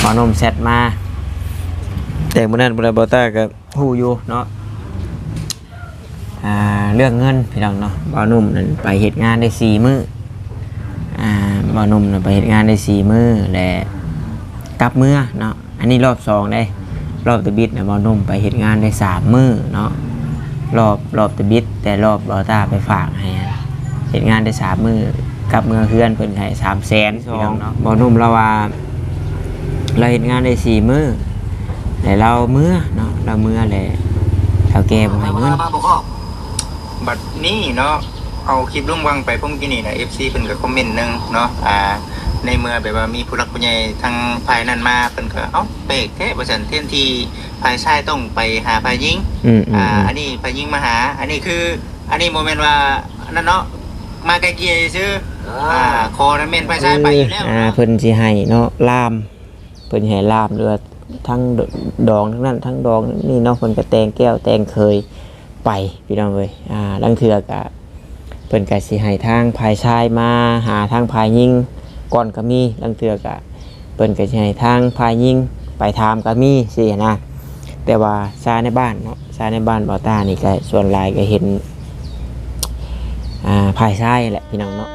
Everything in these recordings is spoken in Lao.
ບ່າວໜຸ່ມແຊັດມາ ແຕ່ມື້ນັ້ນບໍ່ໄດ້ ບ່າວຕ້າກໍຮູ້ຢູ່ເນາະ ອ່າ ເລື່ອງເງິນພີ່ນ້ອງເນາະ. ບ່າວໜຸ່ມນັ້ນໄປເຮັດງານໄດ້ສີ່ມື້ ອ່າ ບ່າວໜຸ່ມນັ້ນໄປເຮັດງານໄດ້ສີ່ມື້ ແລະ ກັບເມືອເນາະ. ອັນນີ້ລອບສອງເດ້. ລອບຕະບິດນະ ບ່າວໜຸ່ມໄປເຮັດງານໄດ້ສາມມື້ເນາະ ລອບ ລອບຕະບິດ. ແຕ່ລອບບ່າວຕ້າໄປຝາກໃຫ້ ເຮັດງານໄດ້ສາມມື້ ກັບເມືອເຮືອນ ເພິ່ນໃຫ້ສາມແສນ ສອງ ພີ່ນ້ອງເນາະ. ບ່າວໜຸ່ມລາວວ່າ ລາວເຮັດງານໄດ້ສີ່ມື້ ແລ້ວລາວເມືອເນາະ ລາວເມືອແລ້ວເຖົ້າແກ່ບໍ່ໃຫ້ເງິນ. ບັດນີ້ເນາະ ເອົາຄລິບລົງຫວ່າງໄປພວກກີ້ນີ້ນະ ເອັຟຊີເພິ່ນກໍຄອມເມັນໜຶ່ງເນາະ ອ່າ ໃນເມື່ອແບບວ່າມີຜູ້ຫຼັກຜູ້ໃຫຍ່ທາງຝ່າຍນັ້ນມາ ເພິ່ນກໍ ເອົ້າ ແປກແທ້ວ່າຊັ້ນ ແທນທີ່ຝ່າຍຊາຍຕ້ອງໄປຫາຝ່າຍຍິງ ອືມໆໆ ອ່າ ອັນນີ້ຝ່າຍຍິງມາຫາ. ອັນນີ້ຄື ອັນນີ້ບໍ່ແມ່ນວ່າອັນນັ້ນເນາະ ມາໄກ່ເກ່ຍຊື່ໆ ອ່າ ຂໍນັ້ນແມ່ນຝ່າຍຊາຍໄປຢູ່ແລ້ວ ອ່າ ເພິ່ນຊິໃຫ້ເນາະ ລ່າມ ເພິ່ນໃຫ້ລ່າມ ຫຼືວ່າທັງດອງທັງນັ້ນທັງດອງນີ້ເນາະ ເພິ່ນກໍແຕ່ງແກ້ວແຕ່ງເຂີຍໄປ ພີ່ນ້ອງເອີຍ. ອ່າ ລາງເທື່ອກໍ ເພິ່ນກໍຊິໃຫ້ທາງຝ່າຍຊາຍມາຫາທາງຝ່າຍຍິງກ່ອນກໍມີ ລາງເທື່ອກໍ ເພິ່ນກໍຊິໃຫ້ທາງຝ່າຍຍິງໄປຖາມກໍມີຊີ້ນະ. ແຕ່ວ່າຊາວໃນບ້ານເນາະ ຊາວໃນບ້ານບ່າວຕ້ານີ້ກໍສ່ວນຫຼາຍກໍເຫັນ ອ່າ ຝ່າຍຊາຍແຫຼະ ພີ່ນ້ອງເນາະ.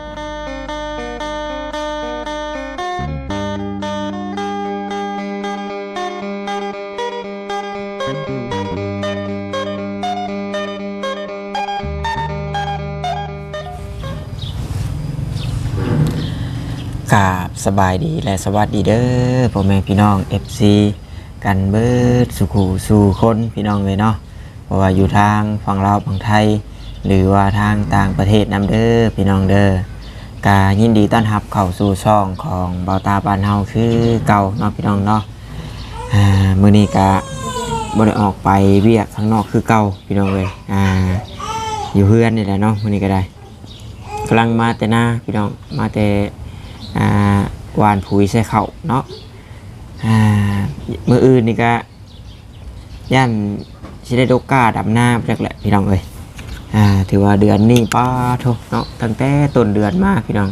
ກາບສະບາຍດີ ແລະ ສະຫວັດດີເດີ ພໍ່ແມ່ພີ່ນ້ອງ ເອັຟຊີ ກັນເບິດສູ່ຄູ່ສູ່ຄົນ ພີ່ນ້ອງເອີຍເນາະ. ບໍ່ວ່າຢູ່ທາງຝັ່ງລາວຝັ່ງໄທ ຫຼືວ່າທາງຕ່າງປະເທດນຳເດີ ພີ່ນ້ອງເດີ. ກະຍິນດີຕ້ອນຮັບເຂົ້າສູ່ຊ່ອງຂອງບ່າວຕ້າບ້ານເຮົາຄືເກົ່າເນາະ ພີ່ນ້ອງເນາະ. ອ່າ ມື້ນີ້ກະບໍ່ໄດ້ອອກໄປວຽກຂ້າງນອກຄືເກົ່າ ພີ່ນ້ອງເອີຍ. ອ່າ ຢູ່ເຮືອນນີ້ແຫຼະເນາະ ມື້ນີ້ກໍໄດ້ ກຳລັງມາແຕ່ນາ ພີ່ນ້ອງ ມາແຕ່ ອ່າ ຫວ່ານຜຸຍໃສ່ເຂົ້າເນາະ. ອ່າ ມື້ອື່ນນີ້ກະ ຢ້ານຊິໄດ້ດົກກ້າດຳນາຈັກແຫຼະ ພີ່ນ້ອງເອີຍ. ອ່າ ຖືວ່າເດືອນນີ້ ປາໂທ້ເນາະ ຕັ້ງແຕ່ຕົ້ນເດືອນມາ ພີ່ນ້ອງ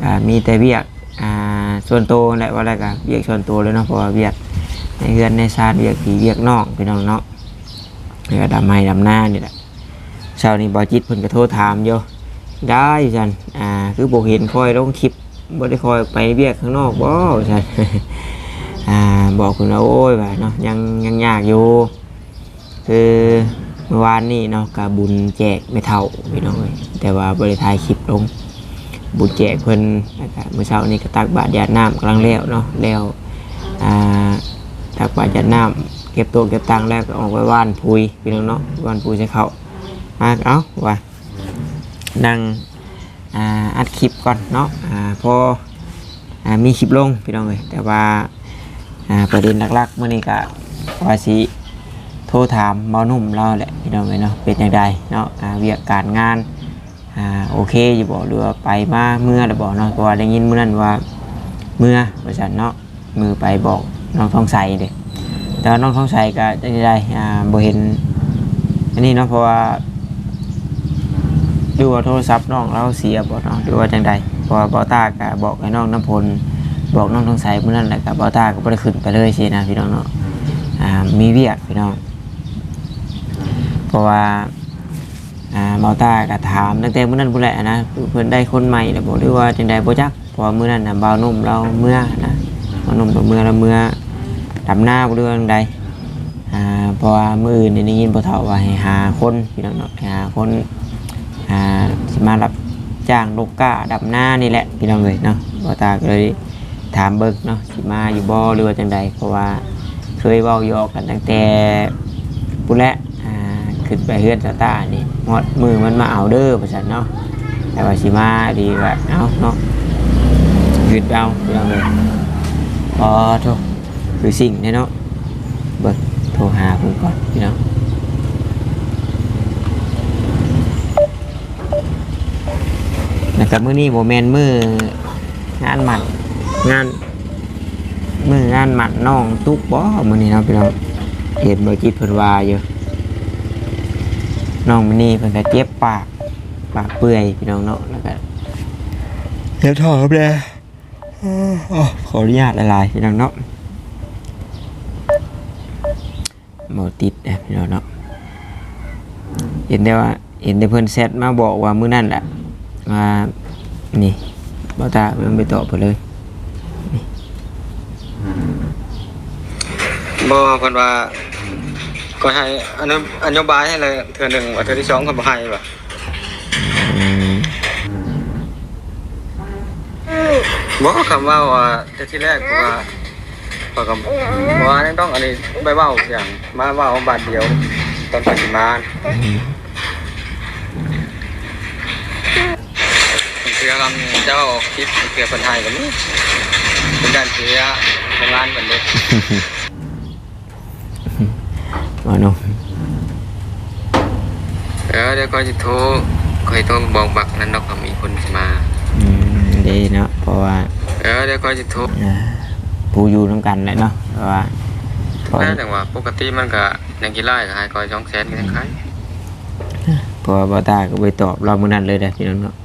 ກະມີແຕ່ວຽກ ອ່າ ສ່ວນໂຕແຫຼະ ວ່າແລ້ວກະວຽກສ່ວນໂຕເລີຍເນາະ ເພາະວ່າວຽກໃນເຮືອນໃນຊານ ວຽກພີ່ວຽກນ້ອງ ພີ່ນ້ອງເນາະ ແລ້ວກະດຳໄຮ່ດຳນານີ້ແຫຼະ. ເຊົ້ານີ້ບ່າວຈິດເພິ່ນກໍໂທຖາມຢູ່ ໄດ້ຊັ້ນ ອ່າ ຄືບໍ່ເຫັນຄ່ອຍລົງຄລິບ ບໍ່ໄດ້ຄ່ອຍໄປວຽກຂ້າງນອກບໍ່ ວ່າຊັ້ນ. ອ່າ ບອກເພິ່ນວ່າ ໂອ້ຍ ວ່າເນາະ ຍັງ ຍັງຍາກຢູ່ ຄືມື້ວານນີ້ເນາະ ກະບຸນແຈກແມ່ເຖົ້າ ພີ່ນ້ອງເອີຍ ແຕ່ວ່າບໍ່ໄດ້ຖ່າຍຄລິບລົງ ບຸນແຈກເພິ່ນ. ແລ້ວກະມື້ເຊົ້ານີ້ກໍຕັກບາດຢາດນ້ຳ ກຳລັງແລ້ວເນາະ ແລ້ວ ອ່າ ຕັກບາດຢາດນ້ຳ ເກັບໂຕະເກັບຕັ່ງແລ້ວ ກໍອອກໄປຫວ່ານຜຸຍ ພີ່ນ້ອງເນາະ ຫວ່ານຜຸຍໃສ່ເຂົ້າ. ອ່າ ເອົາ ວ່າ ນັ່ງ ອ່າ ອັດຄລິບກ່ອນເນາະ ອ່າ ພໍ ອ່າ ມີຄລິບລົງ ພີ່ນ້ອງເອີຍ. ແຕ່ວ່າ ອ່າ ປະເດັນຫຼັກໆມື້ນີ້ກະວ່າຊິໂທຖາມບ່າວໜຸ່ມລາວແຫຼະ ພີ່ນ້ອງເອີຍເນາະ ເປັນຈັ່ງໃດເນາະ ອ່າ ວຽກການງານ ອ່າ ໂອເຄຢູ່ບໍ່ ຫຼືວ່າໄປມາເມືອແລ້ວບໍ່ເນາະ. ເພາະວ່າໄດ້ຍິນມື້ນັ້ນວ່າເມືອວ່າຊັ້ນເນາະ ມື້ໄປບອກນ້ອງທອງໃສເດ້ ແຕ່ວ່ານ້ອງທອງໃສກໍຈັ່ງໃດ ອ່າ ບໍ່ເຫັນອັນນີ້ເນາະ ເພາະວ່າ ຫຼືວ່າໂທລະສັບນ້ອງລາວເສຍບໍ່ເນາະ ຫຼືວ່າຈັ່ງໃດ. ເພາະວ່າບ່າວຕ້າກໍບອກໃຫ້ນ້ອງນ້ຳຝົນ ບອກນ້ອງທອງໃສມື້ນັ້ນແຫຼະ ກໍບ່າວຕ້າກໍບໍ່ໄດ້ຂຶ້ນໄປເລີຍຊີ້ນະ ພີ່ນ້ອງເນາະ. ອ່າ ມີວຽກ ພີ່ນ້ອງ ເພາະວ່າ ອ່າ ບ່າວຕ້າກໍຖາມຕັ້ງແຕ່ມື້ນັ້ນພຸ້ນແຫຼະນະ ເພິ່ນໄດ້ຄົນໃໝ່ແລ້ວບໍ່ ຫຼືວ່າຈັ່ງໃດບໍ່ຈັກ. ເພາະວ່າມື້ນັ້ນນະ ບ່າວໜຸ່ມລາວເມືອນະ ບ່າວໜຸ່ມລາວເມືອ ລາວເມືອດຳນາບໍ່ ຫຼືວ່າຈັ່ງໃດ. ອ່າ ເພາະວ່າມື້ອື່ນນີ້ໄດ້ຍິນພໍ່ເຖົ້າວ່າໃຫ້ຫາຄົນ ພີ່ນ້ອງເນາະ ໃຫ້ຫາຄົນ ອ່າ ຊິມາຮັບຈ້າງດົກກ້າດຳນານີ້ແຫຼະ ພີ່ນ້ອງເອີຍເນາະ. ບ່າວຕ້າກໍເລີຍຖາມເບິ່ງເນາະ ຊິມາຢູ່ບໍ່ ຫຼືວ່າຈັ່ງໃດ ເພາະວ່າເຄີຍເວົ້າຫຍອກກັນຕັ້ງແຕ່ພຸ້ນແຫຼະ ອ່າ ຂຶ້ນໄປເຮືອນສາວຕ້ານີ້ ຮອດມື້ມັນມາເອົາເດີວ່າຊັ້ນເນາະ. ແຕ່ວ່າຊິມາດີກະເອົາເນາະ ຄິດເອົາ ພີ່ນ້ອງເອີຍ. ອໍ ໂທ້ ຄືສິ່ງແທ້ເນາະ. ເບິ່ງ ໂທຫາເພິ່ນກ່ອນ ພີ່ນ້ອງ. ແລ້ວກໍມື້ນີ້ບໍ່ແມ່ນມື້ງານໝັ້ນ ງານ ມື້ງານໝັ້ນນ້ອງຕຸກບໍ່ ມື້ນີ້ເນາະ ພີ່ນ້ອງ. ເຫັນບ່າວຈິດເພິ່ນວ່າຢູ່ ນ້ອງມິນນີເພິ່ນກໍເຈັບປາກ ປາກເປື່ອຍ ພີ່ນ້ອງເນາະ. ແລ້ວກໍເຈັບທ້ອງນຳແດ່ ຂໍອະນຸຍາດຫຼາຍໆ ພີ່ນ້ອງເນາະ. ບໍ່ຕິດເດ້ພີ່ນ້ອງເນາະ. ເຫັນແຕ່ວ່າ ເຫັນແຕ່ເພິ່ນແຊັດມາບອກວ່າມື້ນັ້ນແຫຼະ ວ່ານີ້ ບໍ່ຕາເພິ່ນໄປຕອບເພິ່ນເລີຍ. ບໍ່ ເພິ່ນວ່າ ກໍໃຫ້ອະນຸ ອະນຸບາຍໃຫ້ແລ້ວເທື່ອໜຶ່ງ ວ່າເທື່ອທີສອງເພິ່ນບໍ່ໃຫ້ວ່າ. ອືມ ບໍ່ ຄຳເວົ້າວ່າແຕ່ທີແລກ ເພາະວ່າ ຂ້ອຍກໍບໍ່ວ່າຫຍັງດອກ ອັນນີ້ໄປເວົ້າຫຍັງ ມາເວົ້າບາດດຽວ ຕອນຂ້ອຍຊິມາ. ອືມ ບາງເທື່ອກໍເຈົ້າອອກຄລິບ ບາງເທື່ອເພິ່ນໃຫ້ກໍມີ ເປັນການເສຍໂຮງງານເພິ່ນເດ້. ບໍ່ເນາະ ເອີ ດຽວຂ້ອຍຊິໂທ ຂ້ອຍໂທບອກບັກນັ້ນດອກ ກໍມີຄົນຊິມາ. ອືມ ເດ້ເນາະ ເພາະວ່າ ເອີ ດຽວຂ້ອຍຊິໂທ ອ່າ ຜູ້ຢູ່ນຳກັນແຫຼະເນາະ ເພາະວ່າ ເພາະ ແມ່ນຫຍັງວ່າ ປົກກະຕິມັນກໍນັກກິລາກໍໃຫ້ຂ້ອຍສອງແສນກໍຍັງຂາຍ. ເພາະວ່າບໍ່ຕາກໍໄປຕອບລາວມື້ນັ້ນເລີຍເດ້ພີ່ນ້ອງເນາະ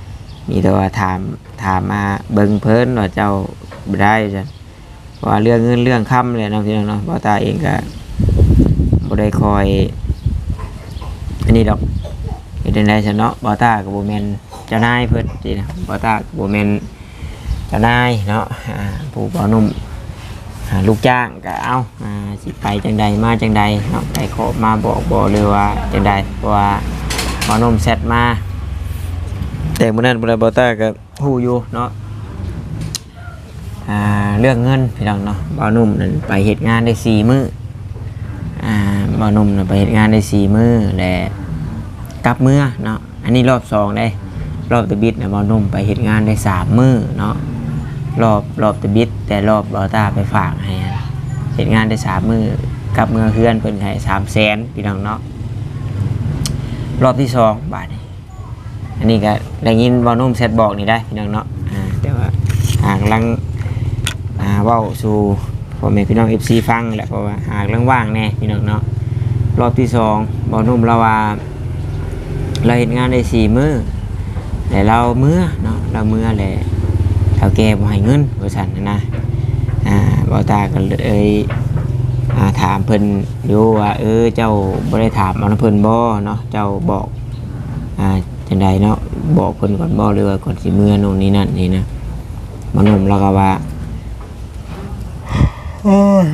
ມີແຕ່ວ່າຖາມ ຖາມມາເບິ່ງເພິ່ນວ່າເຈົ້າບໍ່ໄດ້ຊັ້ນ. ເພາະວ່າເລື່ອງເງິນເລື່ອງຄຳແຫຼະເນາະ ພີ່ນ້ອງເນາະ ບ່າວຕາເອງກໍບໍ່ໄດ້ຄ່ອຍອັນນີ້ດອກ. ເຮັດຈັ່ງໃດຊັ້ນເນາະ ບ່າວຕາກໍບໍ່ແມ່ນເຈົ້ານາຍເພິ່ນຊີ້ນະ ບ່າວຕາກໍບໍ່ແມ່ນເຈົ້ານາຍເນາະ ອ່າ ຜູ້ບ່າວໜຸ່ມ ອ່າ ລູກຈ້າງກໍເອົາ ອ່າ ຊິໄປຈັ່ງໃດມາຈັ່ງໃດເນາະ ໄດ້ຂໍມາບອກບໍ່ ຫຼືວ່າຈັ່ງໃດ ເພາະວ່າບ່າວໜຸ່ມແຊັດມາແຕ່ມື້ນັ້ນພຸ້ນແຫຼະ ບ່າວຕາກໍຮູ້ຢູ່ເນາະ. ອ່າ ເລື່ອງເງິນພີ່ນ້ອງເນາະ ບ່າວໜຸ່ມນັ້ນໄປເຮັດງານໄດ້ສີ່ມື້ ອ່າ ບ່າວໜຸ່ມນັ້ນໄປເຮັດງານໄດ້ສີ່ມື້ ແລະ ກັບເມືອເນາະ. ອັນນີ້ລອບສອງເດ້ ລອບຕະບິດນະ ບ່າວໜຸ່ມໄປເຮັດງານໄດ້ສາມມື້ເນາະ ລອບ ລອບຕະບິດ ແຕ່ລອບບ່າວຕາໄປຝາກໃຫ້ ເຮັດງານໄດ້ສາມມື້ ກັບເມືອເຮືອນເພິ່ນໃຫ້ສາມແສນ ພີ່ນ້ອງເນາະ. ລອບທີສອງບາດນີ້ ອັນນີ້ກໍໄດ້ຍິນບ່າວໜຸ່ມແຊັດບອກນີ້ໄດ໋ພີ່ນ້ອງເນາະ ອ່າ ແຕ່ວ່າຫາກຳລັງ ອ່າ ເວົ້າສູ່ພໍ່ແມ່ພີ່ນ້ອງເອັຟຊີຟັງແຫຼະ ເພາະວ່າຫາກຳລັງວ່າງແດ່ພີ່ນ້ອງເນາະ. ລອບທີສອງ ບ່າວໜຸ່ມລາວວ່າ ລາວເຮັດງານໄດ້ສີ່ມື້ ແລ້ວລາວເມືອເນາະ ລາວເມືອແລ້ວເຖົ້າແກ່ບໍ່ໃຫ້ເງິນວ່າຊັ້ນນະ. ອ່າ ບ່າວຕາກໍເລີຍ ອ່າ ຖາມເພິ່ນຢູ່ວ່າ ເອີ ເຈົ້າບໍ່ໄດ້ຖາມເອົານຳເພິ່ນບໍ່ເນາະ ເຈົ້າບອກ ອ່າ ຈັ່ງໃດເນາະ ບອກເພິ່ນກ່ອນບໍ່ ຫຼືວ່າກ່ອນຊິເມືອໂນ່ນນີ້ນັ້ນນີ້ນະ. ບ່າວໜຸ່ມລາວກໍວ່າ ໂອ້ຍ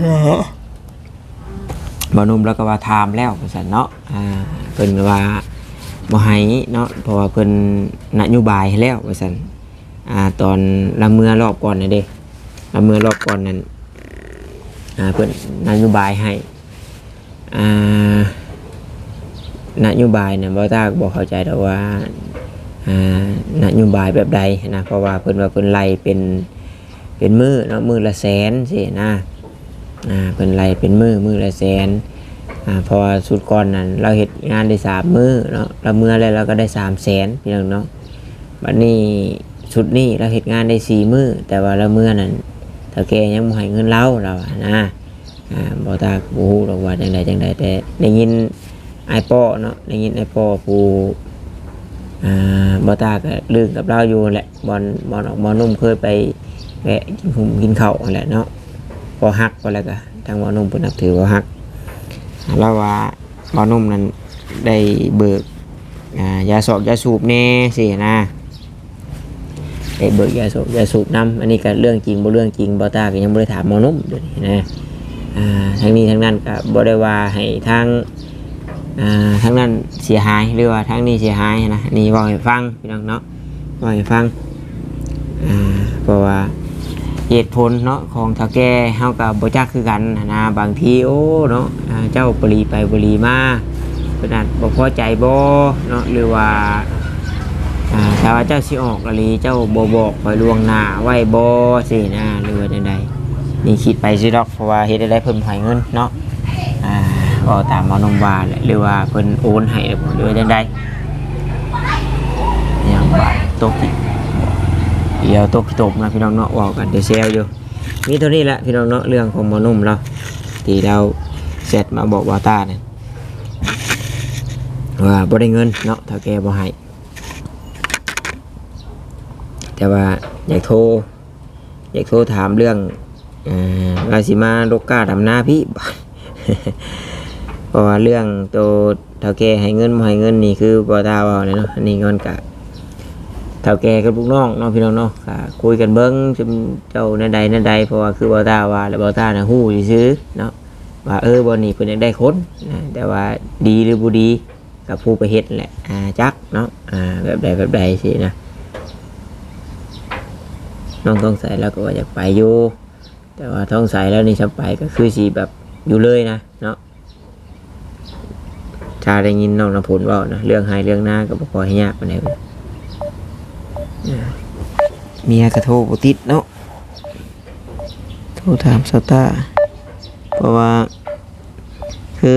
ບ່າວໜຸ່ມລາວກໍວ່າຖາມແລ້ວວ່າຊັ້ນເນາະ ອ່າ ເພິ່ນກໍວ່າບໍ່ໃຫ້ເນາະ ເພາະວ່າເພິ່ນນະໂຍບາຍໃຫ້ແລ້ວວ່າຊັ້ນ. ອ່າ ຕອນລາວເມືອລອບກ່ອນນັ້ນເດ້ ລາວເມືອລອບກ່ອນນັ້ນ ອ່າ ເພິ່ນນະໂຍບາຍໃຫ້ ອ່າ ນະໂຍບາຍນະ ບ່າວຕາກໍບໍ່ເຂົ້າໃຈດອກວ່າ ອ່າ ນະໂຍບາຍແບບໃດນະ ເພາະວ່າເພິ່ນວ່າເພິ່ນໄລ່ເປັນ ເປັນມື້ເນາະ ມື້ລະແສນຊີ້ນະ. ອ່າ ເພິ່ນໄລ່ເປັນມື້ ມື້ລະແສນ ອ່າ ເພາະວ່າຊຸດກ່ອນນັ້ນລາວເຮັດງານໄດ້ສາມມື້ເນາະ ລາວເມືອແລ້ວລາວກໍໄດ້ສາມແສນ ພີ່ນ້ອງເນາະ. ບັດນີ້ຊຸດນີ້ລາວເຮັດງານໄດ້ສີ່ມື້ ແຕ່ວ່າລາວເມືອນັ້ນ ເຖົ້າແກ່ຍັງບໍ່ໃຫ້ເງິນລາວ ລາວວ່ານະ. ອ່າ ບ່າວຕາກໍບໍ່ຮູ້ດອກວ່າຈັ່ງໃດຈັ່ງໃດ ແຕ່ໄດ້ຍິນອ້າຍປໍເນາະ ໄດ້ຍິນອ້າຍປໍຜູ້ ອ່າ ບ່າວຕາກໍລຶ້ງກັບລາວຢູ່ຫັ້ນແຫຼະ ບ່ອນ ບ່ອນອອກ ບ່ອນໜຸ່ມເຄີຍໄປແວະກິນຫຸ່ມກິນເຂົ້າຫັ້ນແຫຼະເນາະ. ພໍຮັກ ພໍແລ້ວກໍທາງບ່າວໜຸ່ມເພິ່ນນັບຖືບ່າວຮັກ ລາວວ່າບ່າວໜຸ່ມນັ້ນໄດ້ເບີກ ອ່າ ຢາຊອກຢາສູບແດ່ຊີ້ນະ. ໄດ້ເບີກຢາສູບ ຢາສູບນຳ. ອັນນີ້ກໍເລື່ອງຈິງບໍ່ເລື່ອງຈິງ ບ່າວຕາກໍຍັງບໍ່ໄດ້ຖາມໝໍໜຸ່ມຢູ່ນີ້ນະ. ອ່າ ທັງນີ້ທັງນັ້ນກໍບໍ່ໄດ້ວ່າໃຫ້ທາງ ອ່າ ທາງນັ້ນເສຍຫາຍ ຫຼືວ່າທາງນີ້ເສຍຫາຍນະ. ອັນນີ້ເວົ້າໃຫ້ຟັງພີ່ນ້ອງເນາະ ເວົ້າໃຫ້ຟັງ. ອ່າ ເພາະວ່າເຫດຜົນເນາະ ຂອງເຖົ້າແກ່ເຮົາກໍບໍ່ຈັກຄືກັນຫັ້ນນະ. ບາງທີ ໂອ້ ເນາະ ອ່າ ເຈົ້າບໍ່ຫຼີໄປບໍ່ຫຼີມາ ເພິ່ນອາດບໍ່ພໍໃຈບໍ່ເນາະ ຫຼືວ່າ ອ່າ ຖ້າວ່າເຈົ້າຊິອອກອີ່ຫຼີ ເຈົ້າບໍ່ບອກຂ້ອຍລ່ວງໜ້າໄວ້ບໍ່ ຊີ້ນະ ຫຼືວ່າຈັ່ງໃດ. ນີ້ຄິດໄປຊື່ດອກ ເພາະວ່າເຮັດໃດໆເພິ່ນໃຫ້ເງິນເນາະ. ອ່າ ເວົ້າຕາມໝໍໜຸ່ມວ່າແຫຼະ ຫຼືວ່າເພິ່ນໂອນໃຫ້ ຫຼືວ່າຈັ່ງໃດ. ຫຍັງວ່າຕົກ ດຽວຕົກຂີ້ຕົມນະພີ່ນ້ອງເນາະ ເວົ້າກັນແຊວໆຢູ່. ມີເທົ່ານີ້ແຫຼະພີ່ນ້ອງເນາະ ເລື່ອງຂອງໝໍໜຸ່ມລາວ ທີ່ລາວແຊັດມາບອກບ່າວຕານັ້ນ ວ່າບໍ່ໄດ້ເງິນເນາະ ເຖົ້າແກ່ບໍ່ໃຫ້. ແຕ່ວ່າຢາກໂທ ຢາກໂທຖາມເລື່ອງ ເອີ ລາວຊິມາລົກກ້າດຳນາພີ້. ເພາະວ່າເລື່ອງໂຕເຖົ້າແກ່ໃຫ້ເງິນບໍ່ໃຫ້ເງິນນີ້ ຄືບໍ່ຕາເວົ້າແຫຼະເນາະ. ອັນນີ້ມັນກະເຖົ້າແກ່ກັບລູກນ້ອງເນາະ ພີ່ນ້ອງເນາະ ກະຄຸຍກັນເບິ່ງ ຊຸມເຈົ້າແນວໃດແນວໃດ. ເພາະວ່າຄືບໍ່ຕາວ່າ ແລະ ບໍ່ຕານະຮູ້ຊື່ໆເນາະ ວ່າ ເອີ ບ່ອນນີ້ເພິ່ນຢາກໄດ້ຄົນນະ ແຕ່ວ່າດີຫຼືບໍ່ດີ ກັບຜູ້ໄປເຮັດແຫຼະ ອ່າ ຈັກເນາະ ອ່າ ແບບໃດແບບໃດຊີ້ນະ. ນ້ອງທອງໃສລາວກໍວ່າຢາກໄປຢູ່ ແຕ່ວ່າທອງໃສລາວນີ້ ຊຳໄປກໍຄືຊິແບບຢູ່ເລີຍນະເນາະ. ຖ້າໄດ້ຍິນນ້ອງນ້ຳຝົນເວົ້ານະ ເລື່ອງໄຮ່ເລື່ອງນາກໍບໍ່ຄ່ອຍຍາກປານໃດ. ເມຍກໍໂທບໍ່ຕິດເນາະ ໂທຖາມສາວຕາ ເພາະວ່າຄື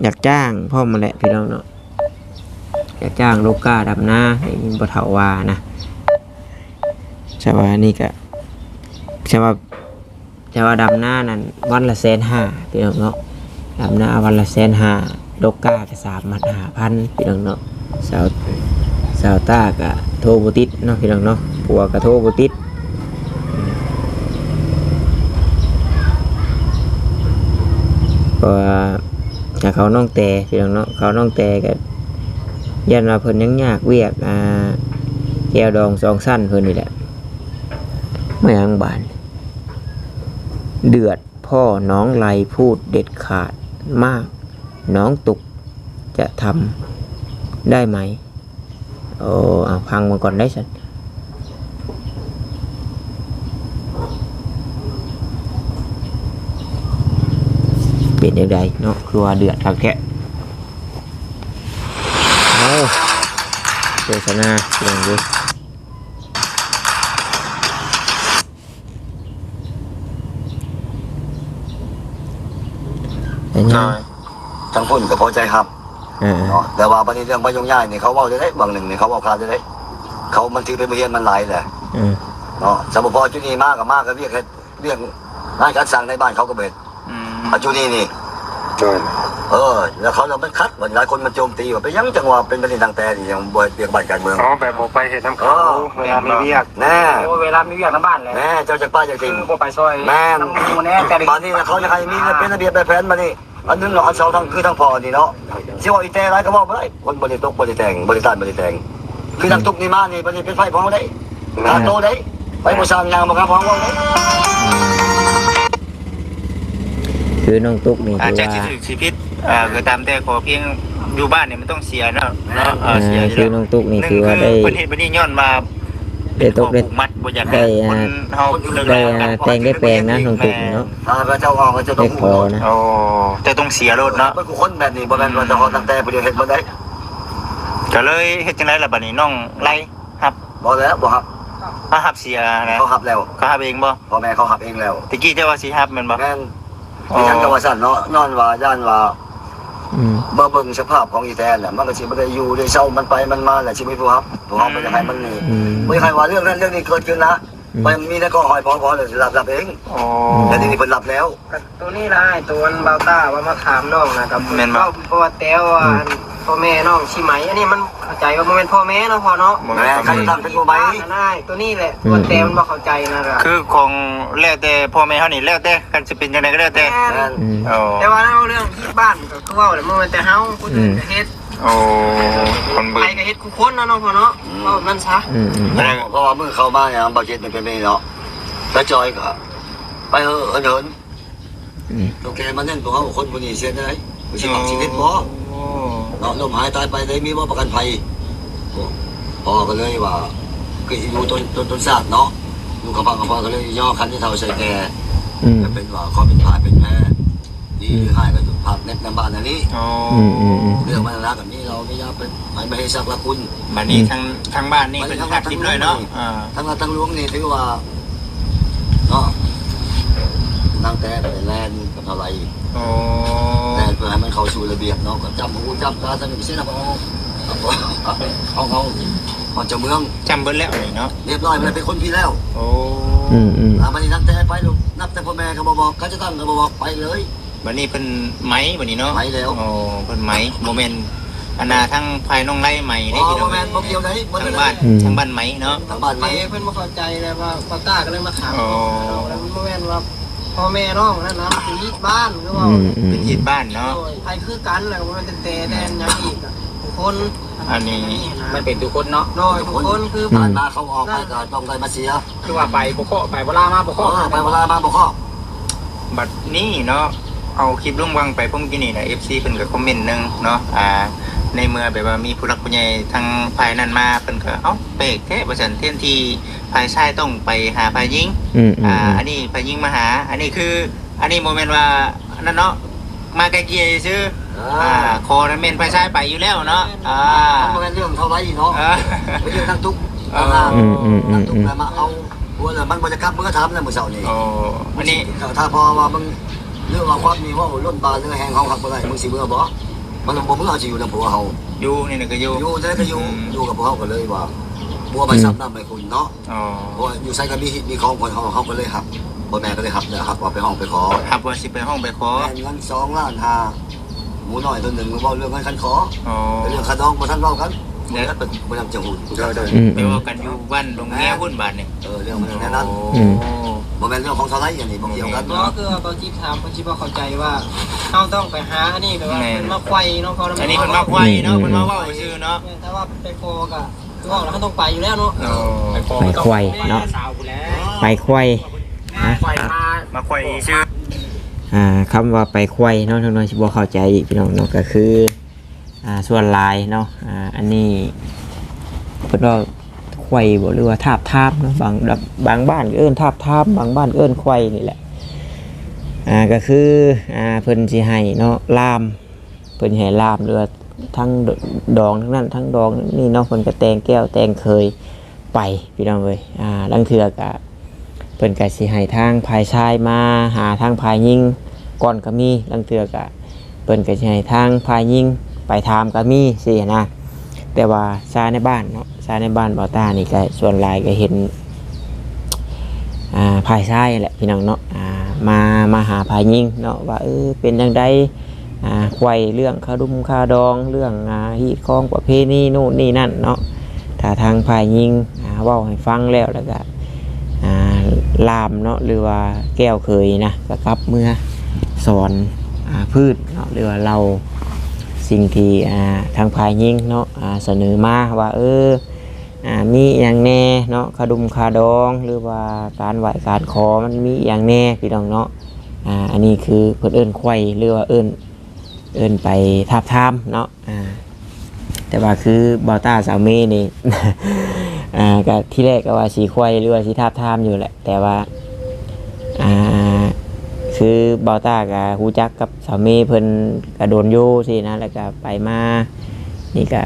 ຢາກຈ້າງພ້ອມຫັ້ນແຫຼະພີ່ນ້ອງເນາະ ຢາກຈ້າງລູກກ້າດຳນາ ໄດ້ຍິນພໍ່ເຖົ້າວ່ານະ. ແຕ່ວ່າອັນນີ້ກະ ແຕ່ວ່າ ແຕ່ວ່າດຳນານັ້ນວັນລະແສນຫ້າພີ່ນ້ອງເນາະ ດຳນາວັນລະແສນຫ້າ ລູກກ້າກະສາມພັນຫ້າພັນພີ່ນ້ອງເນາະ. ສາວ ສາວຕາກະໂທບໍ່ຕິດເນາະ ພີ່ນ້ອງເນາະ ຜົວກະໂທບໍ່ຕິດ ເພາະວ່າ ກະເຂົານ້ອງແຕພີ່ນ້ອງເນາະ ເຂົານ້ອງແຕກະຢ້ານວ່າເພິ່ນຍັງຍາກວຽກ ອ່າ ແຈ່ວດອງສອງຊັ້ນເພິ່ນນີ້ແຫຼະ. ແມ່ນຫຍັງບາດນີ້ ເດືອດ ພໍ່ນ້ອງໄລ່ ພູດເດັດຂາດມາກ ນ້ອງຕຸກຈະທຳໄດ້ໄໝ? ໂອ້ ເອົາ ຟັງເບິ່ງກ່ອນໄດ໋ຊັ້ນ ເປັນຈັ່ງໃດເນາະ ຄືວ່າເດືອດຄັກແທ້. ໂອ້ ໂຄສະນາເບິ່ງຢູ່. ເປັນຫຍັງ? ໂດຍ ທາງພຸ້ນກໍພໍໃຈຮັບ ເອີ ເນາະ ແຕ່ວ່າບັດນີ້ເລື່ອງໄປໂຍກຍ້າຍນີ້ ເຂົາເວົ້າໄດ້ ບາງໜຶ່ງນີ້ເຂົາເວົ້າຂາດໄດ້ ເຂົາມັນຖືເປັນບົດຮຽນມັນຫຼາຍແຫຼະ ເອີ ເນາະ. ສຳມະພໍຈຸດນີ້ມາກໍມາກໍວຽກເຮັດວຽກງານການສ້າງໃນບ້ານເຂົາກໍບໍ່ເຮັດ ອືມ ອາ ຈຸດນີ້ນີ້ ໂດຍ ເອີ ແລ້ວເຂົາລະມັນຂັດ ບັດຫຼາຍຄົນມາໂຈມຕີວ່າເປັນຫຍັງຈັ່ງວ່າເປັນແບບນີ້ ຕັ້ງແຕ່ນີ້ຍັງບໍ່ເຮັດວຽກບ້ານການເມືອງ ອໍ ແບບບໍ່ໄປເຮັດນຳເຂົາ ເອີ ເວລາມີວຽກ ແນ່ ໂອ້ ເວລາມີວຽກນຳບ້ານແຫຼະ ແນ່ ເຈົ້າຈັກໄປຈັ່ງຊີ້ ຄືບໍ່ໄປຊ່ອຍ ແມ່ນ ນຳໝູ່ແນ່ ແຕ່ ບັດນີ້ນະ ເຂົາຢາກໃຫ້ມີລະບຽບລະແຜນ ບັດນີ້ອັນໜຶ່ງເນາະ ອັນສອງທາງ ຄືທາງພໍ່ນີ້ເນາະ ຊິເວົ້າອີແຕ່ຫຼາຍກໍເວົ້າບໍ່ໄດ້ ຄົນບໍ່ໄດ້ຕົກບໍ່ໄດ້ແຕ່ງ ບໍ່ໄດ້ຕາຍບໍ່ໄດ້ແຕ່ງ ຄືນາງ ອືມ ຕຸກນີ້ມານີ້ ບັດນີ້ເປັນໄພຂອງເຮົາເດ້ ອືມ ຕາໂຕເດ້ ໄປບໍ່ສ້າງຫຍັງບໍ່ງາມຂອງເຮົາເດ້ ອືມ ຄືນ້ອງຕຸກນີ້ ອາດຈະ ຖືວ່າ ຊິຖືກຊິຜິດ ອ່າ ກໍຕາມແຕ່ ຂໍພຽງຢູ່ບ້ານນີ້ມັນຕ້ອງເສຍເນາະ ເນາະ ເອີ ເສຍຢູ່ແລ້ວ ຄືນ້ອງຕຸກນີ້ ຖືວ່າໄດ້ ເພິ່ນເຮັດແບບນີ້ຍ້ອນວ່າ ໄດ້ຕົກໄດ້ ມັດບໍ່ຢາກໃຫ້ ໄດ້ ຄົນເຮົາ ໄດ້ ແຕ່ງໄດ້ແປງນະ ນ້ອງຕຸກເນາະ ຖ້າເຂົາເຈົ້າອອກ ເຂົາເຈົ້າຕ້ອງຮູ້ເນາະ ໂອ້ ແຕ່ຕ້ອງເສຍໂລດເນາະ ເປັນຄົນແບບນີ້ ບໍ່ແມ່ນວ່າຈະຮອດຕັ້ງແຕ່ຜູ້ດຽວເຮັດບໍ່ໄດ້ ກໍເລີຍເຮັດຈັ່ງໃດລະບັດນີ້ ນ້ອງໄລ່ຮັບ ບໍ່ແລ້ວ ບໍ່ຮັບ ເອົາ ຮັບເສຍນະ ເຂົາຮັບແລ້ວ ເຂົາຮັບເອງບໍ່? ພໍ່ແມ່ເຂົາຮັບເອງແລ້ວ ແຕ່ກີ້ເຈົ້າວ່າຊິຮັບແມ່ນບໍ່? ແມ່ນ ອໍ ເປັນຫຍັງກໍວ່າຊັ້ນເນາະ ຍ້ອນວ່າຢ້ານວ່າ ອືມ ມາເບິ່ງສະພາບຂອງອີແຕນແຫຼະ ມັນກໍຊິບໍ່ໄດ້ຢູ່ໄດ້ເຊົາ ມັນໄປມັນມາແຫຼະ ຊິບໍ່ມີຜູ້ຮັບ ພວກເຮົາບໍ່ຢາກໃຫ້ມັນນີ້ ອືມ ບໍ່ຢາກໃຫ້ວ່າເລື່ອງນັ້ນເລື່ອງນີ້ເກີດຂຶ້ນນະ ອືມ ໄປມີແຕ່ກໍຫ້ອຍພໍພໍແລ້ວຊິຮັບເອງ ອໍ ແຕ່ນີ້ເພິ່ນຮັບແລ້ວ ກໍໂຕນີ້ລະອ້າຍ ໂຕອັນບ່າວຕ້າວ່າມາຖາມນ້ອງນະ ກໍ ແມ່ນບໍ່? ເວົ້າ ເພາະວ່າແຕ່ວ່າ ອືມ ອັນພໍ່ແມ່ນ້ອງຊິໄໝ ອັນນີ້ມັນເຂົ້າໃຈວ່າບໍ່ແມ່ນພໍ່ແມ່ເນາະພໍ່ເນາະ ແມ່ນ ຄັນທາງເປັນຜູ້ໄໝ ໂຕນີ້ແຫຼະ ອືມ ວ່າແຕ່ມັນບໍ່ເຂົ້າໃຈນະ ຄືຂອງແລ້ວແຕ່ພໍ່ແມ່ເຮົານີ້ ແລ້ວແຕ່ ຄັນຊິເປັນຈັ່ງໃດກໍແລ້ວແຕ່ ແມ່ນ ແມ່ນ ອືມ ໂອ້ ແຕ່ວ່າເລື່ອງທີ່ບ້ານກໍຄືເວົ້າແຫຼະ ບໍ່ແມ່ນແຕ່ເຮົາ ຄົນອື່ນກໍເຮັດ ອືມ ໂອ້ ຄົນອື່ນ ໃຜກໍເຮັດຄູ່ຄົນນະເນາະພໍ່ເນາະ ອືມ ເວົ້ານັ້ນຊະ ອືມໆ ເພາະວ່າມື້ເຂົ້າມາຫຍັງບໍ່ເຮັດມັນເປັນແບບນີ້ເນາະ ຕາຈອຍກໍໄປເຮີ້ເຫີນ ອືມ ເຖົ້າແກ່ມາເນັ້ນພວກເຮົາ ຄົນຜູ້ນີ້ເສຍຈັ່ງໃດ ມັນຊິປັກຊີວິດບໍ່ ໂອ້ ເນາະ ລົ້ມຫາຍຕາຍໄປໄດ້ມີບໍ່ປະກັນໄພ ໂອ້ ພໍ່ກໍເລີຍວ່າ ຄືຢູ່ຕົນ ຕົນ ຕົນຊາດເນາະ ຢູ່ກັບພັງກັບພອນກໍເລີຍຍໍຂັນທີ່ເຖົ້າໃສ່ແກ່ ອືມ ກໍເປັນວ່າຄວາມຜິດພາດເປັນແຜ ດີ ອືມ ຫຼືຮ້າຍກໍຢູ່ພາກໃນ ໃນບ້ານອັນນີ້ ໂອ້ ອືມໆໆ ເລື່ອງມັນລະກໍມີເຫຼົ້າມີຢາໄປ ໄປມະເຫສັກລະຄຸນ ບັດນີ້ ອືມ ທາງ ທາງບ້ານນີ້ເພິ່ນຮັບຜິດດ້ວຍເນາະ ອ່າ ທາງລັດທາງຫຼວງນີ້ຖືວ່າເນາະ ນາງແຕ່ໄປແລ່ນກັບເທົ່າໃດ ໂອ້ ແລ່ນເພື່ອໃຫ້ມັນເຂົ້າສູ່ລະບຽບເນາະ ກໍຈຳຫູຈຳຕາ ສະໜຶກເສຍນຳເອົາ ເອົາ ເອົາ ເອົາ ເອົາເຈົ້າເມືອງ ຈຳເບິດແລ້ວນີ້ເນາະ ລຽບຮ້ອຍ ມັນເປັນຄົນຜິດແລ້ວ ໂອ້ ອືມໆ ອ່າ ບັດນີ້ນາງແຕ່ໄປລູກ ນັບແຕ່ພໍ່ແມ່ກໍບໍ່ບອກ ເຂົາຈະຕັ້ງກໍບໍ່ບອກ ໄປເລີຍ ບັດນີ້ເພິ່ນໄໝບັດນີ້ເນາະ ໄໝແລ້ວ ໂອ້ ເພິ່ນໄໝ ບໍ່ແມ່ນ ອັນນ່າ ທາງຝ່າຍນ້ອງໄລໄໝເດ້ ບໍ່ ພີ່ນ້ອງ ບໍ່ແມ່ນ ບໍ່ກ່ຽວໃດ ທາງບ້ານ ອືມ ທາງບ້ານໄໝເນາະ ທາງບ້ານໄໝ ເພິ່ນບໍ່ເຂົ້າໃຈແລ້ວວ່າ ພໍ່ຕາກໍເລີຍມາຖາມ ໂອ້ ບໍ່ແມ່ນວ່າ ພໍ່ແມ່ນ້ອງນັ້ນນະ ເປັນຮີດບ້ານ ຄືວ່າ ອືມໆ ເປັນຮີດບ້ານເນາະ. ໂດຍ ໃຜຄືກັນ ແລ້ວກໍບໍ່ແມ່ນແຕ່ແດນຫຍັງອີກ ທຸກຄົນ. ອັນນີ້ມັນເປັນທຸກຄົນເນາະ. ໂດຍ ທຸກຄົນຄື ອືມ ຜ່ານມາເຂົ້າອອກໄປກໍຕ້ອງໄດ້ມາເສຍ. ຄືວ່າໄປບໍ່ເຄາະ ໄປບໍ່ລາ ມາບໍ່ເຄາະ ເອີ ໄປບໍ່ລາ ມາບໍ່ເຄາະ. ບັດນີ້ເນາະ ເອົາຄລິບລົງວາງໄປ ເມື່ອກີ້ນີ້ນະ ເອັຟຊີ ເພິ່ນກໍຄອມເມັນໜຶ່ງເນາະ ອ່າ ໃນເມື່ອແບບວ່າມີຜູ້ຫຼັກຜູ້ໃຫຍ່ທາງຝ່າຍນັ້ນມາ ເພິ່ນກໍ ເອົ້າ ແປກແທ້ວ່າຊັ້ນ ແທນທີ່ຝ່າຍຊາຍຕ້ອງໄປຫາຝ່າຍຍິງ ອືມໆໆ ອ່າ ອັນນີ້ຝ່າຍຍິງມາຫາ. ອັນນີ້ຄື ອັນນີ້ບໍ່ແມ່ນວ່າອັນນັ້ນເນາະ ມາໄກ່ເກ່ຍຊື່ໆ. ອ່າ ອ່າ ຂໍນັ້ນແມ່ນຝ່າຍຊາຍໄປຢູ່ແລ້ວເນາະ. ອ່າ ມັນບໍ່ແມ່ນເລື່ອງເທົ່າໃດເນາະ ເອີ ເປັນເລື່ອງທາງທຸກ ເອີ ທາງ ອືມໆໆໆ ທາງທຸກ ແລ້ວມາເອົາ ໂອ້ຍ ແລ້ວມັນບໍ່ຈະກັບເມືອຖາມແລ້ວມື້ເຊົ້ານີ້. ໂອ້ ອັນນີ້ ຖ້າພໍ່ວ່າມັນ ເລື່ອງວ່າຄວາມນີ້ເວົ້າລົ້ນບາເຫຼືອແຮງ ເຮົາຮັບບໍ່ໄດ້ ມຶງຊິເມືອບໍ່? ມັນບໍ່ເມືອ ເຮົາຊິຢູ່ນຳຜົວເຮົາ. ຢູ່ນີ້ນະກໍຢູ່ ຢູ່ໃສກໍຢູ່ ອືມ ຢູ່ກັບພວກເຮົາກໍເລີຍວ່າ ບົວໃບ ອືມ ຊຳນ້ຳໃບຂຸ່ນເນາະ. ອໍ ເພາະວ່າຢູ່ໃສກໍມີຮີດມີຄອງຂອງເຮົາ ເຮົາກໍເລີຍຮັບ ພໍ່ແມ່ກໍເລີຍຮັບ ແລ້ວຮັບວ່າໄປຮ້ອງໄປຂໍ ຮັບວ່າຊິໄປຮ້ອງໄປຂໍ. ແມ່ນເງິນສອງລ້ານຫ້າ ໝູນ້ອຍຕົວໜຶ່ງ ເວົ້າເລື່ອງເງິນຄັນຂໍ. ອໍ ເລື່ອງຄ່າດອງບໍ່ທັນເວົ້າກັນ ແລ້ວ ບໍ່ນຳຈະຮູ້. ໂດຍໆ ອືມໆ ແຕ່ວ່າກັນຢູ່ບ້ານດົງເງຍພຸ້ນບາດນີ້. ເອີ ເລື່ອງມັນແນວນັ້ນ. ໂອ້ ອືມ ບໍ່ແມ່ນເລື່ອງຂອງຊາວໄລອັນນີ້ ບໍ່ກ່ຽວກັນ. ບໍ່ ຄືວ່າບ່າວຈິດຖາມ ເພິ່ນຊິບໍ່ເຂົ້າໃຈວ່າ ເຮົາຕ້ອງໄປຫາອັນນີ້ ແບບວ່າ ແມ່ນ ເພິ່ນມາໄຂວ້ເນາະ. ອັນນີ້ເພິ່ນມາໄຂວ້ເນາະ ອືມໆໆ ເພິ່ນມາເວົ້າຊື່ເນາະ. ແມ່ນ ແຕ່ວ່າໄປຂໍກໍ ຄືເວົ້າແລ້ວເຮົາຕ້ອງໄປຢູ່ແລ້ວເນາະ. ໂອ້ ໄປໄຂວ້ເນາະ ໄປໄຂວ້ ມາໄຂວ້ ມາໄຂວ້ຊື່. ອ່າ ຄຳວ່າໄປໄຂວ້ເນາະ ທາງນ້ອຍຊິບໍ່ເຂົ້າໃຈອີກ ພີ່ນ້ອງເນາະ ກໍຄື ອ່າ ສ່ວນຫຼາຍເນາະ ອ່າ ອັນນີ້ເພິ່ນວ່າໄຂວ້ບໍ ຫຼືວ່າທາບທາມເນາະ ບາງ ບາງບ້ານກໍເອີ້ນທາບທາມ ບາງບ້ານເອີ້ນໄຂວ້ນີ້ແຫຼະ. ອ່າ ກໍຄື ອ່າ ເພິ່ນຊິໃຫ້ເນາະ ລ່າມ ເພິ່ນໃຫ້ລ່າມ ຫຼືວ່າທັງດອງທັງນັ້ນທັງດອງນີ້ເນາະ ເພິ່ນກໍແຕ່ງແກ້ວແຕ່ງເຂີຍໄປ ພີ່ນ້ອງເອີຍ. ອ່າ ລາງເທື່ອກໍ ເພິ່ນກໍຊິໃຫ້ທາງຝ່າຍຊາຍມາຫາທາງຝ່າຍຍິງກ່ອນກໍມີ ລາງເທື່ອກໍເພິ່ນກໍຊິໃຫ້ທາງຝ່າຍຍິງໄປຖາມກໍມີຊີ້ນະ. ແຕ່ວ່າຊາວໃນບ້ານເນາະ ຊາວໃນບ້ານບ່າວຕ້ານີ້ກໍສ່ວນຫຼາຍກໍເຫັນ ອ່າ ຝ່າຍຊາຍແຫຼະ ພີ່ນ້ອງເນາະ ອ່າ ມາ ມາຫາຝ່າຍຍິງເນາະ ວ່າ ເອີ ເປັນຈັ່ງໃດ ອ່າ ໄຂວ້ເລື່ອງຄ່າດຸ່ມຄ່າດອງ ເລື່ອງ ອ່າ ຮີດຄອງປະເພນີໂນ່ນນີ້ນັ້ນເນາະ. ຖ້າທາງຝ່າຍຍິງ ອ່າ ເວົ້າໃຫ້ຟັງແລ້ວ ແລ້ວກະ ອ່າ ລ່າມເນາະ ຫຼືວ່າແກ້ວເຂີຍນະ ກະກັບເມືອສອນ ອ່າ ພື້ນເນາະ ຫຼືວ່າເລົ່າສິ່ງທີ່ ອ່າ ທາງຝ່າຍຍິງເນາະ ອ່າ ສະເໜີມາວ່າ ເອີ ອ່າ ມີອີ່ຫຍັງແດ່ເນາະ ຄ່າດຸ່ມຄ່າດອງ ຫຼືວ່າການໄຫວ້ການຂໍ ມັນມີອີ່ຫຍັງແດ່ ພີ່ນ້ອງເນາະ. ອ່າ ອັນນີ້ຄືເພິ່ນເອີ້ນໄຂວ້ ຫຼືວ່າເອີ້ນ ເອີ້ນໄປທາບທາມເນາະ. ອ່າ ແຕ່ວ່າຄືບ່າວຕ້າສາວເມນີ້ ອ່າ ກະທີແລກກໍວ່າຊິໄຂວ້ ຫຼືວ່າຊິທາບທາມຢູ່ແຫຼະ ແຕ່ວ່າ ອ່າ ຄືບ່າວຕ້າກະຮູ້ຈັກກັບສາວເມເພິ່ນກະດົນຢູ່ຊີ້ນະ ແລ້ວກະໄປມານີ້ກະ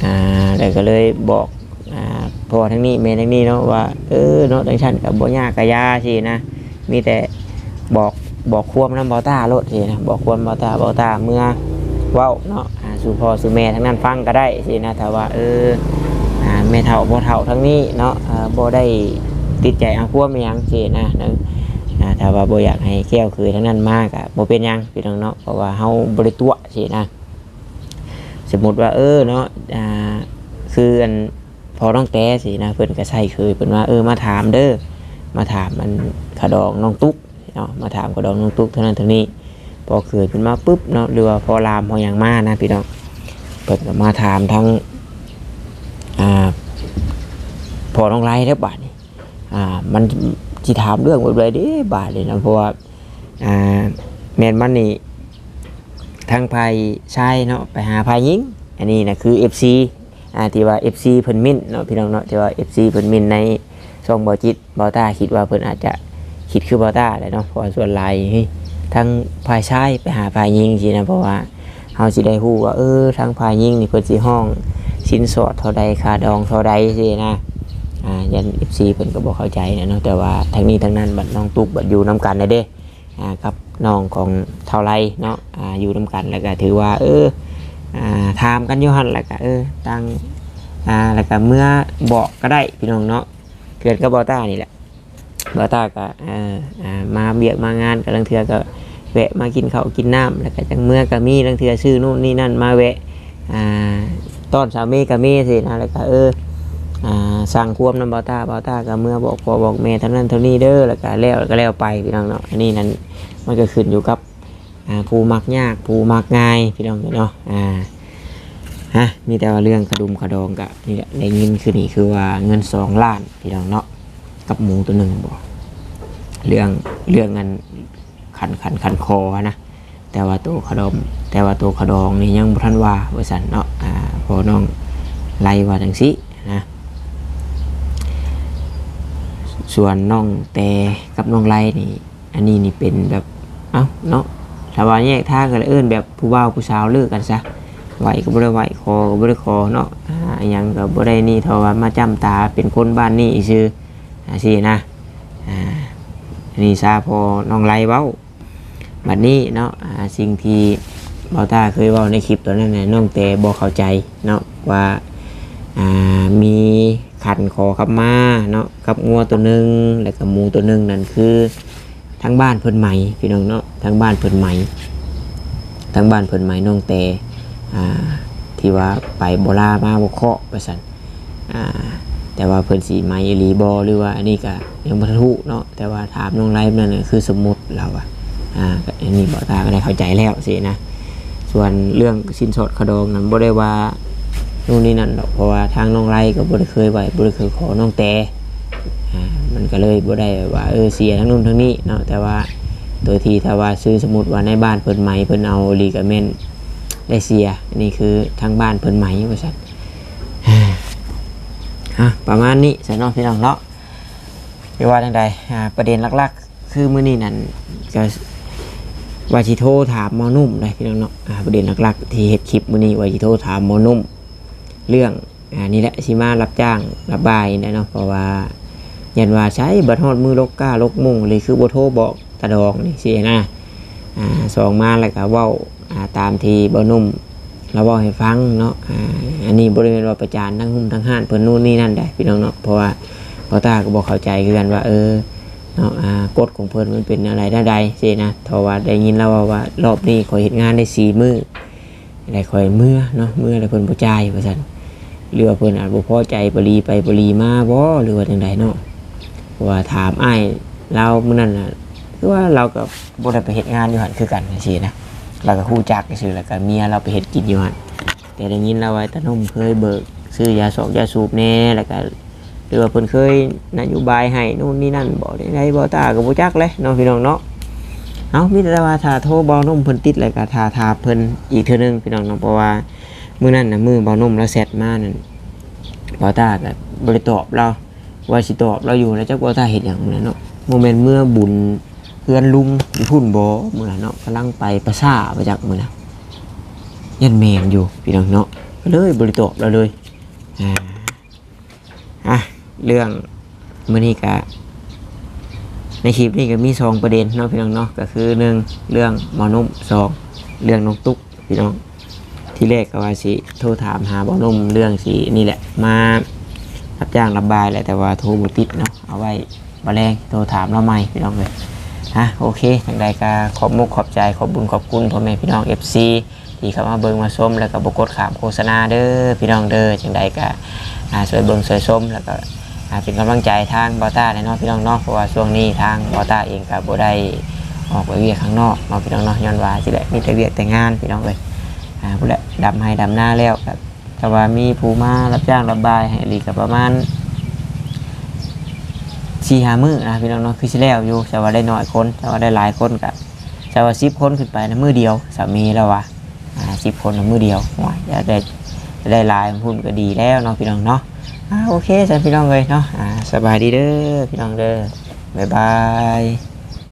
ອ່າ ແລ້ວກໍເລີຍບອກ ອ່າ ພໍ່ທາງນີ້ແມ່ທາງນີ້ເນາະ ວ່າ ເອີ ເນາະ ຈັ່ງຊັ້ນກໍບໍ່ຍາກກະຢ່າຊີ້ນະ ມີແຕ່ບອກ ບອກຄວາມນຳບ່າວຕ້າໂລດຊີ້ນະ ບອກຄວາມບ່າວຕ້າ ບ່າວຕ້າເມືອເວົ້າເນາະ ອ່າ ສູ່ພໍ່ສູ່ແມ່ທາງນັ້ນຟັງກໍໄດ້ຊີ້ນະ. ຖ້າວ່າ ເອີ ອ່າ ແມ່ເຖົ້າພໍ່ເຖົ້າທາງນີ້ເນາະ ອ່າ ບໍ່ໄດ້ຕິດໃຈເອົາຄວາມອີ່ຫຍັງຊີ້ນະ ອ່າ ຖ້າວ່າບໍ່ຢາກໃຫ້ແກ້ວເຂີຍທາງນັ້ນມາກໍບໍ່ເປັນຫຍັງພີ່ນ້ອງເນາະ ເພາະວ່າເຮົາບໍ່ໄດ້ຕົວະຊີ້ນະ. ສົມມຸດວ່າ ເອີ ເນາະ ອ່າ ຄືອັນ ພໍ່ນ້ອງແຕຊີ້ນະ ເພິ່ນກໍໃສ່ເຂີຍ ເພິ່ນວ່າ ເອີ ມາຖາມເດີ ມາຖາມອັນຂະດອງນ້ອງຕຸກເນາະ ມາຖາມຂະດອງນ້ອງຕຸກເທົ່ານັ້ນເທົ່ານີ້. ພໍເຂີຍເພິ່ນມາປຶບເນາະ ຫຼືວ່າພໍລາມພໍຫຍັງມານະພີ່ນ້ອງ ເພິ່ນກໍມາຖາມທາງ ອ່າ ພໍ່ນ້ອງໄລເດີບາດນີ້. ອ່າ ມັນຊິຖາມເລື່ອງແບບໃດເດບາດນີ້ນະ ເພາະວ່າ ອ່າ ແມ່ນມັນນີ້ ທາງຝ່າຍຊາຍເນາະ ໄປຫາຝ່າຍຍິງ ອັນນີ້ນະຄືເອັຟຊີ ອ່າ ທີ່ວ່າເອັຟຊີເພິ່ນເມັ້ນເນາະ ພີ່ນ້ອງເນາະ ທີ່ວ່າເອັຟຊີເພິ່ນເມັ້ນໃນຊ່ອງບ່າວຈິດ ບ່າວຕ້າຄິດວ່າເພິ່ນອາດຈະຄິດຄືບ່າວຕ້າແຫຼະເນາະ ເພາະວ່າສ່ວນຫຼາຍທາງຝ່າຍຊາຍໄປຫາຝ່າຍຍິງຊີ້ນະ ເພາະວ່າເຮົາຊິໄດ້ຮູ້ວ່າ ເອີ ທາງຝ່າຍຍິງນີ້ເພິ່ນຊິຮ້ອງສິນສອດເທົ່າໃດ ຄ່າດອງເທົ່າໃດຊີ້ນະ. ອ່າ ຢ້ານເອັຟຊີເພິ່ນກໍບໍ່ເຂົ້າໃຈນະເນາະ ແຕ່ວ່າທັງນີ້ທັງນັ້ນ ບັດນ້ອງຕຸກບັດຢູ່ນຳກັນແລ້ວເດ້ ອ່າ ກັບນ້ອງຂອງທ້າວໄລເນາະ ອ່າ ຢູ່ນຳກັນ ແລ້ວກະຖືວ່າ ເອີ ອ່າ ຖາມກັນຢູ່ຫັ້ນ ແລ້ວກະ ເອີ ຕ່າງ ອ່າ ແລ້ວກະເມືອບອກກໍໄດ້ພີ່ນ້ອງເນາະ ເພື່ອນກັບບ່າວຕ້ານີ້ແຫຼະ. ບ່າວຕ້າກະ ເອີ ອ່າ ມາວຽກມາງານ ກະລາງເທື່ອກະແວະມາກິນເຂົ້າກິນນ້ຳ ແລ້ວກະຈັ່ງເມືອກະມີ ລາງເທື່ອຊື້ໂນ່ນນີ້ນັ້ນມາແວະ ອ່າ ຕ້ອນສາວເມກະມີຊີ້ນະ ແລ້ວກະ ເອີ ອ່າ ສັ່ງຄວາມນຳບ່າວຕ້າ ບ່າວຕ້າກໍເມືອບອກພໍ່ບອກແມ່ເທົ່ານັ້ນເທົ່ານີ້ເດີ ແລ້ວກໍແລ້ວ ແລ້ວກໍແລ້ວໄປ ພີ່ນ້ອງເນາະ. ອັນນີ້ນັ້ນ ມັນກໍຂຶ້ນຢູ່ກັບ ອ່າ ຜູ້ມັກຍາກ ຜູ້ມັກງ່າຍ ພີ່ນ້ອງເນາະ. ອ່າ ຮະ ມີແຕ່ວ່າເລື່ອງຂະດຸມຂະດອງກະນີ້ແຫຼະ ໄດ້ຍິນຄືນີ້ ຄືວ່າເງິນສອງລ້ານ ພີ່ນ້ອງເນາະ ກັບໝູໂຕໜຶ່ງບໍ ເລື່ອງ ເລື່ອງອັນ ຂັນ ຂັນ ຂັນຄໍຫັ້ນນະ. ແຕ່ວ່າໂຕຂະດອງ ແຕ່ວ່າໂຕຂະດອງນີ້ຍັງບໍ່ທັນວ່າ ວ່າຊັ້ນເນາະ. ອ່າ ພໍ່ນ້ອງໄລວ່າຈັ່ງຊີ້ນະ. ສ່ວນນ້ອງແຕ່ກັບນ້ອງໄລນີ້ ອັນນີ້ນີ້ເປັນແບບ ເອົ້າ ເນາະ ຖ້າວ່າແຍກທາງກັນແລ້ວ ເອີ້ນແບບຜູ້ບ່າວຜູ້ສາວເລີກກັນຊະ ໄຫວ້ກໍບໍ່ໄດ້ໄຫວ້ ຂໍກໍບໍ່ໄດ້ຂໍເນາະ. ອ່າ ອີ່ຫຍັງກໍບໍ່ໄດ້ນີ້ ເທົ່າວ່າມາຈ້ຳຕາເປັນຄົນບ້ານນີ້ຊື່ ອ່າ ຊີ້ນະ. ອ່າ ອັນນີ້ຊາພໍ່ນ້ອງໄລເວົ້າ. ບັດນີ້ເນາະ ອ່າ ສິ່ງທີ່ບ່າວຕ້າເຄີຍເວົ້າໃນຄລິບຕອນນັ້ນນະ ນ້ອງແຕ່ບໍ່ເຂົ້າໃຈເນາະ ວ່າ ອ່າ ມີຂັນຂໍຂະມາເນາະ ກັບງົວໂຕໜຶ່ງ ແລ້ວກໍໝູໂຕໜຶ່ງນັ້ນ ຄືທາງບ້ານເພິ່ນໃໝ ພີ່ນ້ອງເນາະ ທາງບ້ານເພິ່ນໃໝ ທາງບ້ານເພິ່ນໃໝນ້ອງແຕ່ ອ່າ ທີ່ວ່າໄປບໍ່ລາມາບໍ່ເຄາະ ວ່າຊັ້ນ. ອ່າ ແຕ່ວ່າເພິ່ນຊິໃໝອີ່ຫຼີບໍ່ ຫຼືວ່າອັນນີ້ກະຍັງບໍ່ທັນຮູ້ເນາະ. ແຕ່ວ່າຖາມນ້ອງໄລນັ້ນນະ ຄືສົມມຸດລາວວ່າ ອ່າ ອັນນີ້ບ່າວຕ້າກໍໄດ້ເຂົ້າໃຈແລ້ວຊີ້ນະ. ສ່ວນເລື່ອງສິນສອດຂະດອງນັ້ນ ບໍ່ໄດ້ວ່າໂນ່ນນີ້ນັ້ນດອກ ເພາະວ່າທາງນ້ອງໄລກໍບໍ່ໄດ້ເຄີຍໄຫວ້ ບໍ່ໄດ້ເຄີຍຂໍນ້ອງແຕ່ ອ່າ ມັນກໍເລີຍບໍ່ໄດ້ວ່າ ເອີ ເສຍທາງໂນ້ນທາງນີ້ເນາະ. ແຕ່ວ່າໂດຍທີ່ຖ້າວ່າຊື່ສົມມຸດວ່າໃນບ້ານເພິ່ນໃໝ ເພິ່ນເອົາອີ່ຫຼີກໍແມ່ນໄດ້ເສຍ ອັນນີ້ຄືທາງບ້ານເພິ່ນໃໝວ່າຊັ້ນ. ອ່າ ປະມານນີ້ຊະເນາະ ພີ່ນ້ອງເນາະ. ຫຼືວ່າຈັ່ງໃດ ອ່າ ປະເດັນຫຼັກໆ ຄືມື້ນີ້ນັ້ນ ກໍວ່າຊິໂທຖາມໝໍໜຸ່ມເດ້ ພີ່ນ້ອງເນາະ. ອ່າ ປະເດັນຫຼັກໆ ທີ່ເຮັດຄລິບມື້ນີ້ ວ່າຊິໂທຖາມໝໍໜຸ່ມ ເລື່ອງ ອ່າ ນີ້ແຫຼະ ຊິມາຮັບຈ້າງຮັບບ່າຍນີ້ແຫຼະເນາະ. ເພາະວ່າຢ້ານວ່າໃສ ບັດຮອດມື້ລົກກ້າລົກມຸ້ງ ຫຼືຄືບໍ່ໂທບອກຕາດອງນີ້ຊີ້ນະ. ອ່າ ສອງມາແລ້ວກໍເວົ້າ ອ່າ ຕາມທີ່ບ່າວໜຸ່ມລາວເວົ້າໃຫ້ຟັງເນາະ. ອ່າ ອັນນີ້ບໍ່ໄດ້ແມ່ນວ່າປະຈານທັງຮຸ້ມທັງຮ້ານເພິ່ນໂນ່ນນີ້ນັ້ນໃດ໋ ພີ່ນ້ອງເນາະ. ເພາະວ່າບ່າວຕ້າກໍບໍ່ເຂົ້າໃຈຄືກັນວ່າ ເອີ ເນາະ ອ່າ ກົດຂອງເພິ່ນມັນເປັນແນວໃດແນວໃດຊີ້ນະ. ເພາະວ່າໄດ້ຍິນລາວເວົ້າວ່າ ລອບນີ້ຂ້ອຍເຮັດງານໄດ້ສີ່ມື້ ແລ້ວຂ້ອຍເມືອເນາະ ເມືອແລ້ວເພິ່ນບໍ່ຈ່າຍວ່າຊັ້ນ. ຫຼືວ່າເພິ່ນອາດບໍ່ພໍໃຈ ບໍ່ຫຼີໄປບໍ່ຫຼີມາບໍ ຫຼືວ່າຈັ່ງໃດເນາະ. ເພາະວ່າຖາມອ້າຍລາວມື້ນັ້ນນະ ຄືວ່າລາວກໍບໍ່ໄດ້ໄປເຮັດງານຢູ່ຫັ້ນຄືກັນຈັ່ງຊີ້ນະ. ລາວກໍຮູ້ຈັກຊື່ ແລ້ວກໍເມຍລາວໄປເຮັດກິນຢູ່ຫັ້ນ. ແຕ່ໄດ້ຍິນລາວວ່າຕາໜຸ່ມເຄີຍເບີກຊື້ຢາສອກຢາສູບແດ່ ແລ້ວກໍ ຫຼືວ່າເພິ່ນເຄີຍນະໂຍບາຍໃຫ້ໂນ່ນນີ້ນັ້ນບໍ ໃດໆ ບ່າວຕ້າກໍບໍ່ຈັກແຫຼະເນາະ ພີ່ນ້ອງເນາະ. ເອົາ ມີແຕ່ວ່າຖ້າໂທບ່າວໜຸ່ມເພິ່ນຕິດ ແລ້ວກໍຖ້າຖາມເພິ່ນອີກເທື່ອໜຶ່ງ ພີ່ນ້ອງເນາະ. ເພາະວ່າມື້ນັ້ນນະ ມື້ບ່າວໜຸ່ມລາວແຊັດມານັ້ນ ບ່າວຕ້າກໍບໍ່ໄດ້ຕອບລາວ ວ່າຊິຕອບລາວຢູ່ ແລ້ວຈັກບ່າວຕ້າເຮັດຫຍັງມື້ນັ້ນເນາະ. ບໍ່ແມ່ນເມືອບຸນເຮືອນລຸງຢູ່ພຸ້ນບໍ ມື້ນັ້ນເນາະ. ກຳລັງໄປປ່າຊ້າໄປຈັກມື້ນັ້ນ ຢ້ານແມ່ນຢູ່ ພີ່ນ້ອງເນາະ. ກໍເລີຍບໍ່ໄດ້ຕອບລາວເລີຍ. ອ່າ ອ່ະ ເລື່ອງມື້ນີ້ກະ ໃນຄລິບນີ້ກະມີສອງປະເດັນເນາະ ພີ່ນ້ອງເນາະ. ກະຄືໜຶ່ງ ເລື່ອງໝໍໜຸ່ມ ສອງ ເລື່ອງນ້ອງຕຸກ ພີ່ນ້ອງ. ທີແລກກະວ່າຊິໂທຖາມຫາໝໍໜຸ່ມ ເລື່ອງຊິນີ້ແຫຼະ ມາຮັບຈ້າງຮັບບ່າຍແຫຼະ ແຕ່ວ່າໂທບໍ່ຕິດເນາະ. ເອົາໄວ້ ບໍ່ແລງໂທຖາມລາວໃໝ່ ພີ່ນ້ອງເອີຍ. ຮະ ໂອເຄ ຈັ່ງໃດກໍຂອບມຸກຂອບໃຈ ຂອບບຸນຂອບຄຸນພໍ່ແມ່ພີ່ນ້ອງ ເອັຟຊີ ທີ່ເຂົ້າມາເບິ່ງມາຊົມ ແລ້ວກໍບໍ່ກົດຂ້າມໂຄສະນາເດີ ພີ່ນ້ອງເດີ. ຈັ່ງໃດກໍ ອ່າ ຊ່ວຍເບິ່ງຊ່ວຍຊົມ ແລ້ວກໍ ອ່າ ເປັນກຳລັງໃຈທາງບ່າວຕ້າແດ່ເນາະ ພີ່ນ້ອງເນາະ. ເພາະວ່າຊ່ວງນີ້ທາງບ່າວຕ້າເອງກໍບໍ່ໄດ້ອອກໄປວຽກຂ້າງນອກເນາະ ພີ່ນ້ອງເນາະ. ຍ້ອນວ່າຊິແຫຼະ ມີແຕ່ວຽກແຕ່ງານ ພີ່ນ້ອງເອີຍ. ອ່າ ພຸ້ນແຫຼະ ດຳໄຮ່ດຳນາແລ້ວກໍ ຖ້າວ່າມີຜູ້ມາຮັບຈ້າງຮັບບ່າຍໃຫ້ອີ່ຫຼີກໍປະມານສີ່ຫ້າມື້ນະ ພີ່ນ້ອງເນາະ ຄືຊິແລ້ວຢູ່. ແຕ່ວ່າໄດ້ໜ້ອຍຄົນ ແຕ່ວ່າໄດ້ຫຼາຍຄົນກໍ ແຕ່ວ່າສິບຄົນຂຶ້ນໄປນະ ມື້ດຽວ ສາມີລາວວ່າ ອ່າ ສິບຄົນນະ ມື້ດຽວ. ໂອ້ຍ ຢາກໄດ້ ຢາກໄດ້ຫຼາຍພຸ້ນກໍດີແລ້ວເນາະ ພີ່ນ້ອງເນາະ. ອ່າ ໂອເຄ ຊັ້ນ ພີ່ນ້ອງເອີຍເນາະ. ອ່າ ສະບາຍດີເດີ ພີ່ນ້ອງເດີ ບາຍບາຍ.